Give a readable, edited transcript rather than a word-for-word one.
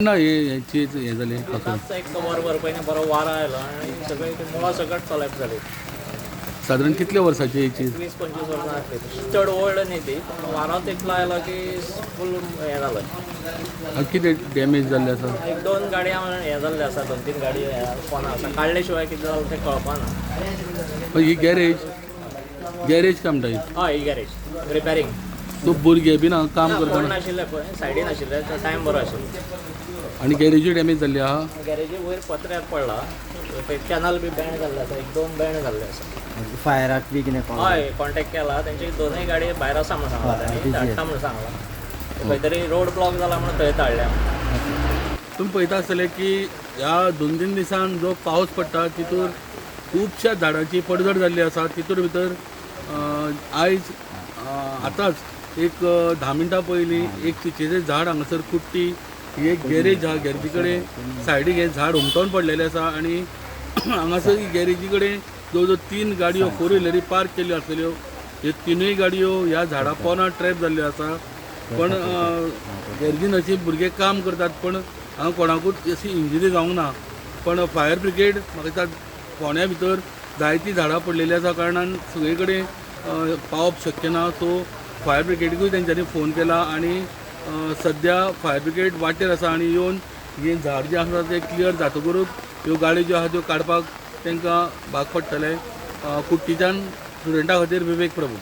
ना हे हेची हें जालें कसो? आतांच एक वरभर पयलीं बरो वारो आयलो आनी सगळी ती मुळां सकट कॉलेप्स जाली. सादारण कितल्या वर्साची ही चीज? 20-25 वर्सां आसली तशी, चड ओल्ड न्ही ती, पूण वारोच इतलो आयलो की फूल हें जालें. आनी कितें डॅमेज जाल्लें आसा? एक दोन गाडयां हें जाल्लें आसा, 2-3 गाडी कोना आसा, काडले शिवाय कितें जालें तें कळपाना. ही गॅरेज, गॅरेज काय म्हणटा ही? हय, ही गॅरेज रिपेरींग. सो भुरगे बीन हांगा काम कोण करतना नाशिल्ले पळय, सायडीन आशिल्ले, तो टायम बरो आशिल्लो. आनी गॅरेजूय डॅमेज जाल्ली आहा. गॅरेजी वयर पत्र्यार पडला, थंय चॅनल बी बँड जाल्ले आसा, एक दोन बँड जाल्ले आसा. फायराक बी कितें कॉल? हय, कॉन्टेक्ट केला, तेंची दोनूय गाडी भायर आसा म्हूण सांगला तांणी, धाडटा म्हूण सांगला. खंय तरी रोड ब्लॉक जाला म्हूण थंय धाडल्या. तुमी पळयता आसतले की ह्या 2-3 दिसान जो पावस पडटा तितूर खुबश्या झाडांची पडझड जाल्ली आसा. तितूर भितर आयज आतांच एक 10 मिनटां पयलीं एक चिचेचें झाड हांगासर कुट्टी ही एक गॅरेज आहा, गॅरेजी कडेन सायडीक हें झाड हुमटोवन पडलेलें आसा आनी हांगासर गॅरेजी कडेन जवळ जवळ 3 गाडयो 4 व्हिलरी पार्क केल्ल्यो आसलेल्यो, ह्यो तिनूय गाडयो ह्या झाडा पोंदा ट्रॅप जाल्ल्यो आसा. पण गॅरेजीन अशी भुरगे काम करतात, पण हांगा कोणाकूच अशी इंजरी जावंक ना. पण फायर ब्रिगेड म्हाका दिसता फोंड्या भितर जायतीं झाडां पडलेलीं आसा कारणान सगळे कडेन पावप शक्य ना. सो फायर ब्रिगेडीकूय तेंच्यांनी फोन केला आनी सद्या फायर ब्रिगेड वाटेर आसा आनी येवन हें झाड जें आसा तें क्लियर जातकूच ह्यो गाडयो ज्यो आहा त्यो काडपाक तांकां भाग पडटलें. कुट्टीच्यान स्टुडंटा खातीर विवेक प्रभू.